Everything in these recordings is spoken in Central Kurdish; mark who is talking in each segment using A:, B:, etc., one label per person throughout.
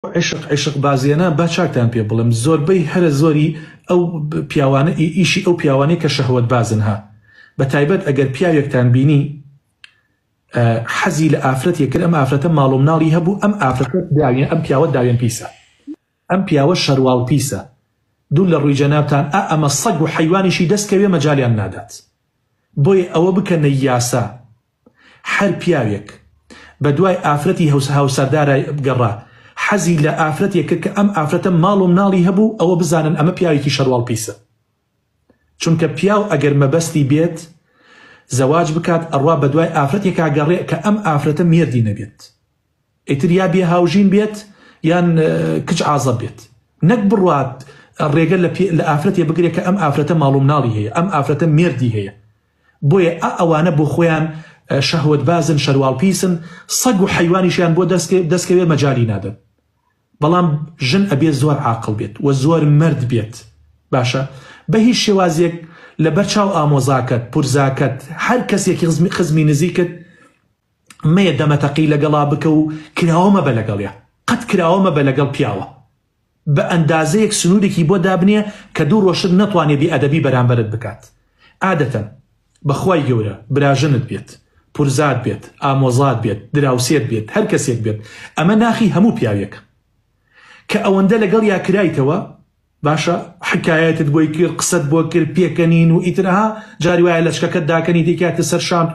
A: عیشق عیشق بازیەنە با چاکتان پێ بڵێم زۆربەی هەرە زۆری ئەو پیاوانە ئیشی ئەو پیاوانەی کە شەهوەت بازن ها بە تایبەت ئەگەر پیاوێکتان بینی حەزی لە ئافرەتێک کرد ئەم ئافرەتە ماڵ و مناڵی هەبوو ئەم ئافرەتە داوێن ئەم پیاوە داوێن پیسە ئەم پیاوە شەرواڵ پیسە دوور لە ڕووی جەنابتان ئا ئەمە سەگ و حەیوانیشی دەست کەوێ مەجالیان نادات بۆیە ئەوە بکەنە یاسا هەر پیاوێک بە دوای ئافرەتی هاوسەردارا گەڕا حەزی لە ئافرەتێک کرد کە ئەم ئافرەتە ماڵ و مناڵی هەبوو ئەوە بزانن ئەمە پیاوێکی شەرواڵ پیسە چونکە پیاو ئەگەر مەبەستی بێت زەواج بکات ئەڕوا بە دوای ئافرەتێکا گەڕێ کە ئەم ئافرەتە مێردی نەبێت ئیتر یا بێ هاوژین بێت یان کچ عازەب بێت نەک بڕوات ڕێگە لە ئافرەتێ بگرێت کە ئەم ئافرەتە ماڵ و مناڵی هەیە ئەم ئافرەتە مێردی هەیە بۆیە ئا ئەوانە بۆ خۆیان شەهوەتبازن شەرواڵ پیسن سەگ و حەیوانیشیان بۆ دەستکەوێ مەجالی نادەن بەڵام ژن ئەبێ زۆر عاقڵ بێت و زۆر مەرد بێت باشە بە هیچ شێوازێک لەبەر چاو ئامۆزاکەت پورزاکەت هەر کەسێکی خزمی نزیکت مەیە دەمەتەقی لەگەڵا بکە و کراوە مەبە لەگەڵیا قەت کراوە مەبە لەگەڵ پیاوە بە ئەندازەیەک سنوورێکی بۆ دابنێ کە دوو ڕۆژتر نەتوانێ بێ ئەدەبی بەرامبەرت بکات. عادەتەن بە خوای گەورە براژنت بێت، پورزات بێت، ئامۆزات بێت، دراوسێت بێت، هەر کەسێک بێت، ئەمە ناخی هەموو پیاوێکە کە ئەوەندە لەگەڵیا کرایتەوە، باشە حکایەتت بۆی کرد، قسەت بۆ کرد، پێکەنین و ئیتر ئەها جاری وایە لەچکەکەت داکەنی دەیکاتە سەر شانت،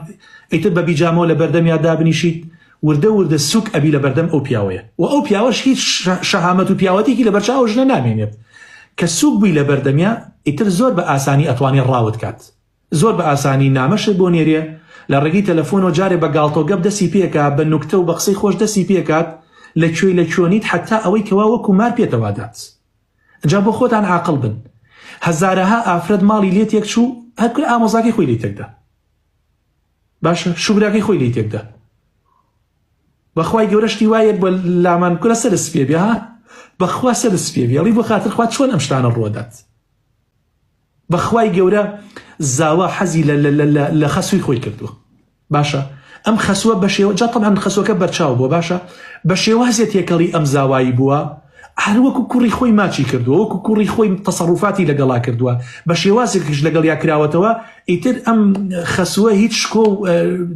A: ئیتر بە بیجامەوە لە بەردەمیا دابنیشیت، وردە وردە سوک ئەبی لە بەردەم ئەو پیاوەیە و ئەو پیاوەش هیچ شەهامەت و پیاوەتێکی لەبەر چاو ژنە نامێنێت کە سوک بووی لە بەردەمیا ئیتر زۆر بە ئاسانی ئەتوانێ ڕاوت کات زۆر بە ئاسانی نامەشت بۆ نێرێ لە ڕێگەی تەلەفۆنەوە جارێ بە گاڵتەو گەپ دەسی پێکا بە نوکتە و بە قسەی خۆش دەسی پێکات لە کوێی لە کوێنیت حەتا ئەوەی کەوا وەکو مار پێتەوە دات جا بۆ خۆتان عاقڵ بن هەزارەها ئافرەت ماڵی لێ تێک چوو هەر کورە ئامۆزاکەی خۆی لێ تێکدا باشە شوبراکەی خۆی لێی تێکدا بەخوای گەورە شتی وایەک بە لامان کورە سەر سپێ بێ ها بەخوا سەر سپێ بێ ئەڵی بۆ خاتر خوا چۆن ئەم شتانە ڕوەدات بەخوای گەورە زاوا حەزی لە لە خەسووی خۆی کردووە باشە ئەم خەسووە بە شێوە جا تەبعەن خەسووەکە بەرچاو بووە باشە بە شێوازێ تێکەڵی ئەم زاوایی بووە هەر وەکو کوڕی خۆی ماچی کردووە وەکو کوڕی خۆی تەسەڕوفاتی لەگەڵا کردووە بە شێوازێکیش لەگەڵیا کراوەتەوە ئیتر ئەم خەسووە هیچ شکۆ و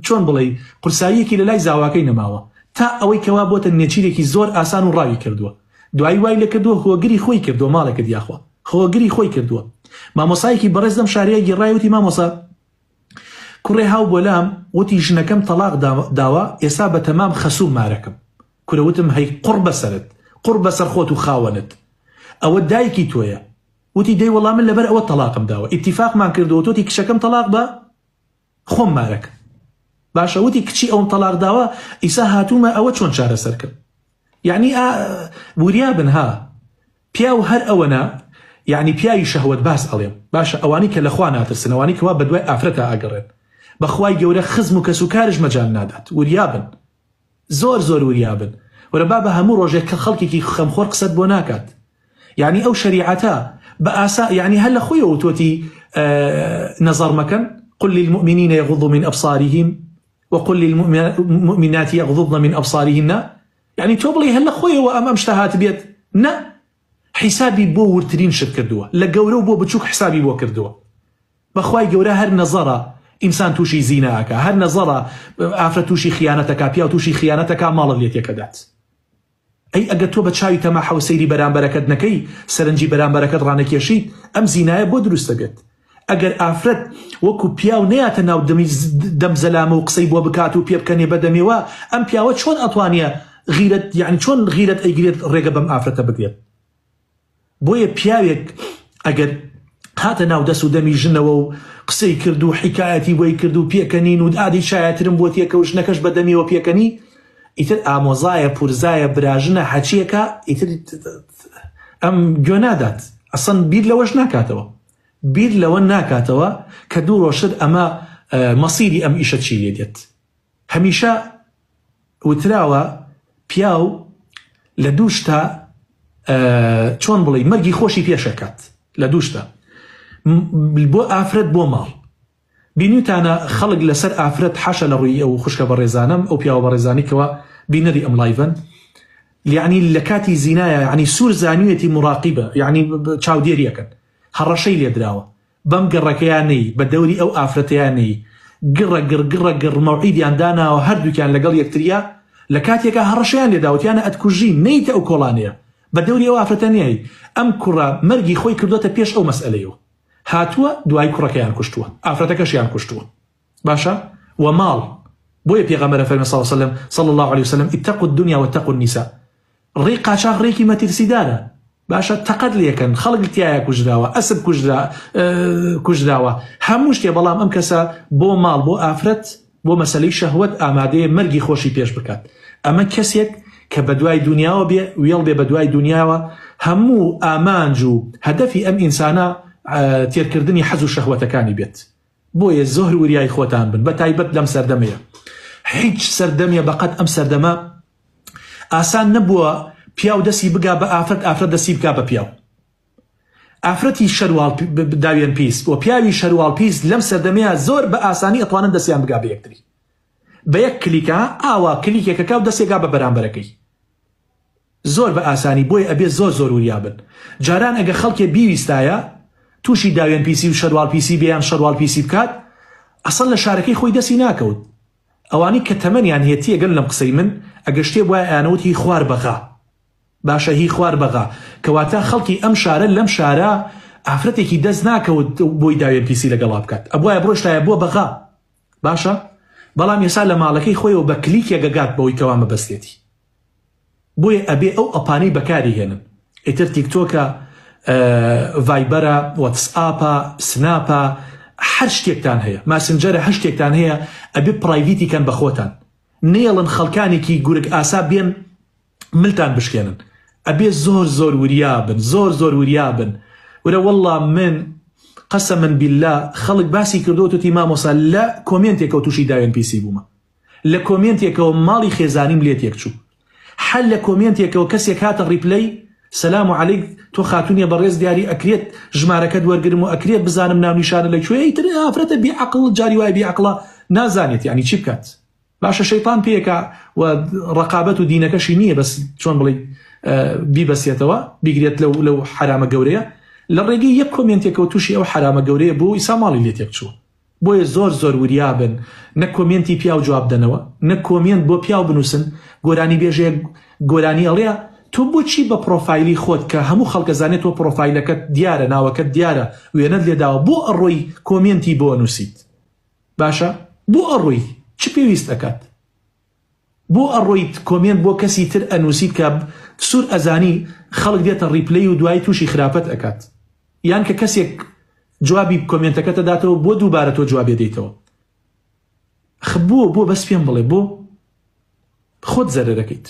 A: چۆن بڵێی قورساییەکی لە لای زاواکەی نەماوە تا ئەوەی کەوا بۆتە نێچیرێکی زۆر ئاسان و ڕاوی کردووە دوایی وای لێکردووە هۆگری خۆی کردووە ماڵێکت یاخوا هۆگری خۆی کردووە مامۆسایەکی بەڕێز لەم شارەیە گێڕای وتی مامۆسا کوڕێ هاو بۆ لام وتی ژنەکەم تەڵاق داوە ئێسا بەتەمام خەسووم مارەکەم کورە وتم هەی قوڕ بەسەرت قوڕ بەسەر خۆت و خاوەنت ئەوە دایکی تۆیە وتی دەی وەڵا من لەبەر ئەوە تەڵاقم داوە ئیتیفاقمان کردووە تۆتی کچەکەم تەڵاق بە خۆم مارەکەم باشە وتی کچی ئەوم تەڵاق داوە ئیسا هاتوومە ئەوە چۆن چارەسەر کەم یعنی وریا بن ها پیاو هەر ئەوەنە یعنی پیاوی شەهوەت باز ئەڵێم باشە ئەوانەی کە لەخوا ناترسن ئەوانەی کەوا بەدوای ئافرەتا ئەگەڕێن بەخوای گەورە خزم و کەس و کارش مەجال نادات وریا بن زۆر زۆر وریا بن وەرە بابە هەموو ڕۆژێک کە خەڵکێکی خەمخۆر قسەت بۆ ناکات یعنی ئەو شەریعەتە بە ئاسا یعنی هەر لە خۆیەوە وتۆتی نەزەڕ مەکەن قل للمؤمنین یغضوا من ابصارهم وقل للمؤمنات یغضضن من ابصارهن یعنی تۆ بڵێ هەر لە خۆیەوە ئەم ئەم شتە هاتبێت نە حیسابی بۆ وردترین شت کردووە لە گەورە و بۆ بچووک حسابی بۆ کردووە بەخوای گەورە هەر نەزەڕە ئینسان تووشی زینا ئەکا هەر نەزەڕە ئافرەت تووشی خیانەت ئەکا پیاو تووشی خیانەت ئەکا ماڵت لێ تێکەدات ئەی ئەگەر تۆ بە چاوی تەماحەوە سەیری بەرامبەرەکەت نەکەی سەرنجی بەرامبەرەکەت ڕانەکێشیت ئەم زینایە بۆ دروست دەبێت ئەگەر ئافرەت وەکو پیاو نەیاتە ناو دەمی دەم زەلامە و قسەی بۆ بکات و پێ بکەنێ بە دەمێوە ئەم پیاوە چۆن ئەتوانێ غیرەت یعنی چۆن غیرەت ئەیگرێت ڕێگە بەم ئافرەتە بگرێت بۆیە پیاوێک ئەگەر هاتە ناو دەس و دەمی ژنەوە و قسەی کرد و حیکایەتی بۆی کرد و پێکەنین و ئادەی چایەترم بۆ تێکە و ژنەکەش بە دەمیەوە پێکەنی ئیتر ئامۆزایە پورزایە براژنە هەچیەکە ئیتر ئەم گوێ نادات ئەسەن بیر لەوەش ناکاتەوە بیر لەوە ناکاتەوە کە دوو ڕۆژتر ئەمە مەسیری ئەم ئیشە چی لێ دێت هەمیشە وتراوە پیاو لە دوو شتا چۆن بڵێی مەرگی خۆشی پێشەکات لە دوو شتا بۆ ئافرەت بۆ ماڵ بینیوتانە خەڵک لەسەر ئافرەت حاشا لە ڕووی ئەو خوشکە بەڕێزانم ئەو پیاوە بەڕێزانی کەوا بینەری ئەم لایڤن. یەعنی لە کاتی زینایە یەعنی سوور زانیویەتی موراقیبە یەعنی چاودێری ئەکەن هەڕەشەی لێدراوە بەم گەڕەکەیا نەی بە دەوری ئەو ئافرەتەیا نەی گڕە گڕ گڕە گڕ مەوعیدیان داناوە هەردووکیان لەگەڵ یەکتریا لە کاتێکا هەڕەشەیان لێدا وتیانە ئەتکوژین نەیتە ئەو کۆڵانەیە بە دەوری ئەو ئافرەتە نیای ئەم کوڕە مەرگی خۆی کردۆتە پێش ئەو مەسئەلەیەوە هاتووە دوای کوڕەکەیان کوشتووە ئافرەتەکەشیان کوشتووە باشە وە ماڵ بۆیە پێغەمبەر فەرمی صلی الله علیه وسلم صلی الله علیه وسلم اتقوا الدنیا واتقوا النساء ڕێی قاچاخ ڕێکی مەترسیدارە باشە تەقەت لەکەن خەڵک تایە کوژراوە ئەسب کوژرا کوژراوە هەموو شتێ بەڵام ئەم کەسە بۆ ماڵ بۆ ئافرەت بۆ مەسلەی شەهوەت ئامادەیە مەرگی خۆشی پێش بکات ئەمە کەسێک کە بەدوای دنیاوە بێ وێڵ بێ بەدوای دنیاوە هەموو ئامانج و هەدەفی ئەم ئینسانە تێرکردنی حەز و شەهوەتەکانی بێت بۆیە زۆر وریای خۆتان بن بەتایبەت لەم سەردەمەیە هیچ سەردەمێ بەقەد ئەم سەردەمە ئاسان نەبووە پیاو دەسی بگا بە ئافرەت ئافرەت دەسی بکا بە پیاو ئافرەتی شەرواڵ داوێن پیس و پیاوی شەرواڵ پیس لەم سەردەمەیە زۆر بە ئاسانی ئەتوانن دەستیان بگا بە یەکتری بە یەک کلیکە ئاوا کلیکێکەکە و دەستێکا بە بەرامبەرەکەی زۆر بە ئاسانی بۆیە ئەبێ زۆر زۆر وریا بن جاران ئەگە خەڵکێ بیویستایە توشی داوێن پیسی و شەرواڵ پیسی بێ یان شەرواڵ پیسی بکات ئەسڵەن لە شارەکەی خۆی دەسی ناکەوت ئەوانەی کە تەمەنیان هەیە تێگەن لەم قسەی من ئەگە شتێ بوایە ئەیانەوت هی خوار بەغا باشە هی خوار بەغا کەواتە خەڵکی ئەم شارە لەم شارە ئافرەتێکی دەست ناکەوت بۆی داوێن پیسی لەگەڵا بکات ئەبوایە بڕۆشتایە بۆ بەغا باشە بەڵام ئێستا لە ماڵەکەی خۆیەوە بە کلیکێک ئەگات بەوەی کەوا مەبەستێتی بۆیە ئەبێ ئەو ئەپانەی بەکاری هێنن ئیتر تیکتۆکە ڤایبەرە واتسئاپە سناپە هەر شتێکتان هەیە ماسنجەرە هەر شتێکتان هەیە ئەبێ private ی کەن بە خۆتان نێڵن خەڵکانێکی گورگ ئاسا بێن ملتان بشکێنن ئەبێ زۆر زۆر وریا بن زۆر زۆر وریا بن ورە واللە من قەسەمەن بیللا خەڵک باسی کردووە توتی مامۆسا لە کۆمێنتێکەوە تووشی داوێن پیسی بوومە لە کۆمێنتێکەوە ماڵی خێزانیم لێ تێکچوو حەل لە کۆمێنتێکەوە کەسێک هاتە reply سلام علیک تۆ خاتونیە بەڕێز دیاری ئەکرێت ژمارەکەت وەرگرم و ئەکرێت بزانم ناونیشانە لە کوێ ئیتر ئافرەتە بی عەقڵ جاری وای بی عەقڵە نازانێت یعنی چی بکات باشە شەیتان پێکا و ڕقابەت و دینەکەشی نییە بەس چۆن بڵێ بیبەسێتەوە بیگرێت لەو لەو حرامە گەورەیە لە ڕێگەی یەک کۆمێنتێکەوە تووشی ئەو حرامە گەورەیە بوو ئیسا ماڵی لێ تێک چوو بۆیە زۆر زۆر وریا بن نە کۆمێنتی پیاو جواب دەنەوە نە کۆمێنت بۆ پیاو بنووسن گۆرانی بێژەیەک گۆرانی ئەڵێ تۆ بۆچی بە پرۆفایلی خۆت کە هەموو خەڵکە زانێت تۆ پرۆفایلەکەت دیارە ناوەکەت دیارە وێنەت لێداوە بۆ ئەڕۆی کۆمێنتی بۆ نووسیت باشە بۆ ئەڕۆی چ پێویست ئەکات بۆ ئەڕۆیت کۆمێنت بۆ کەسی تر ئەنوسیت کە سور ئەزانی خەڵک دێتە reply و دوایی توشی خراپەت ئەکات یان کە کەسێک جوابی کۆمێنتەکەت ئەداتەوە بۆ دووبارە تۆ جوابی دەیتەوە خ بۆ بۆ بەس پێم بڵێ بۆ خۆت زەرەرەکەیت.